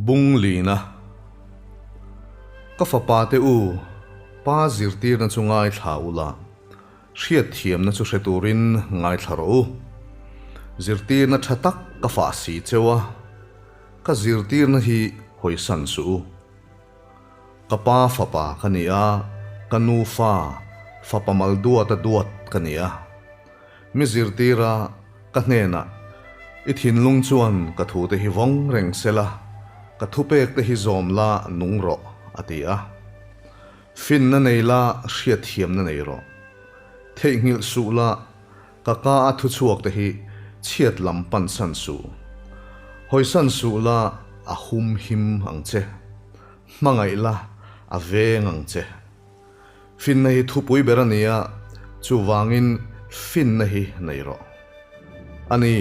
Bung lina Ka fapa te u, pa zirtirna chu ngaithla ula, hriatthiamna chu hre turin ngaithla rawh u. Zirtirna tha tak ka fah si cheu a, ka zirtirna hi hawisan suh u. Ka pa fapa ka ni a, ka nu fa, fapa mal duata duat ka ni a. Mi zirtira ka hnenah, I thinlung chuan ka thute hi vawng reng se la, ka thupekte hi zawm la nung rawh, a ti a. Finna nei la, hriatthiamna nei rawh. Theihnghilh suh la, ka ka a thuchhuak te hi chhiat lam pan san suh. Hawisan suh la, a hum him ang che. Hmangaih la, a veng ang che. Finna hi thupui ber a ni a, chuvangin finna hi nei rawh. A ni,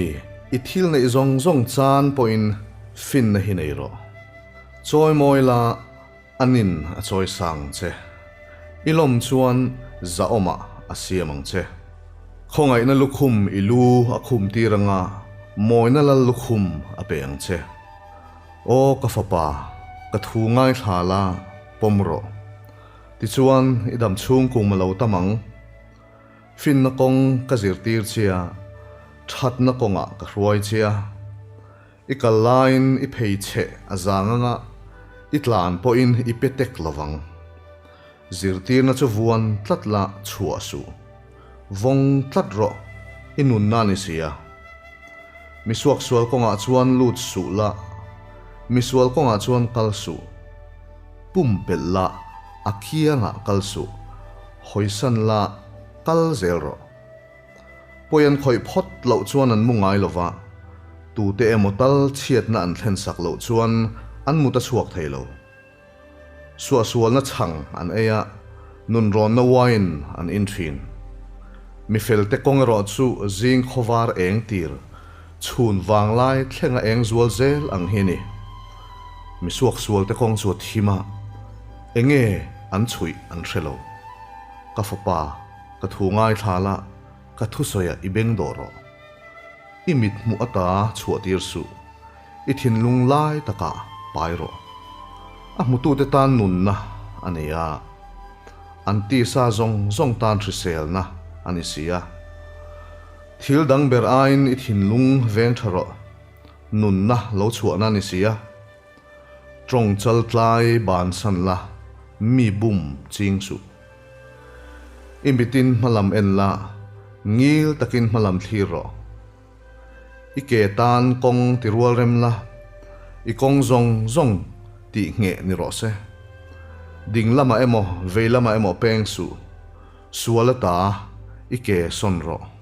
i thil neih zawng zawng chan pawhin finna hi nei rawh. Chawimawi la, A nin a chawi sang che. I lawm chuan zahawmah a siam ang che. Khawngaihna lukhum i lu a khum tir anga mawina lal lukhum a pe ang che. Aw ka fapa, ka thu ngaithla la, pawm rawh. Tichuan i dam chhung kum a lo tam ang. Finna kawng ka zirtir che a, thatna kawngah ka hruai che a. I kal laiin i phei chhe a zang anga i tlan pawhin i pe tek lovang. Zirtirna chu vuan tlat la chhuah suh. Vawng tlat rawh, i nunna ni sia. Misuaksual kawngah chuan lut suh la, misual kawngah chuan kal suh. Pumpelh la, a kiangah kal suh, hawisan la, kal zel rawh. Pawi an khawih phawt loh chuan an mu ngai lo va, tute emaw tal chhiatna an thlen sak loh chuan an mut a chhuak thei lo. Suahsualna chhang an ei a, nunrawnna wine an in thin. Mi felte kawng erawh chu zing khawvar eng tir, chhun vanglai thlenga eng zual zel ang hi a ni. Mi suaksualte kawng chu a thim a, enge an chhuih an hre lo. Ka fapa. Ka thu ngaithla la, ka thusawiah i beng dawh rawh. I mit hmuh ata chhuah tir suh, i thinlung lai takah pai rawh. A hmutute tan nunna a nei a, an tisa zawng zawng tan hriselna a ni si a. Thil dang ber aiin i thinlung veng tha rawh, nunna lo chhuahna a ni si a. Tawng chal tlai bansan la, mi bum ching suh. I mitin hmalam en la, ngil takin hmalam thlir rawh. I ke tan kawng ti rual rem la, i kawng zawng zawng tih ngheh ni rawh se. Ding lamah emaw vei lamah emaw peng suh, sual ata i ke sawn rawh.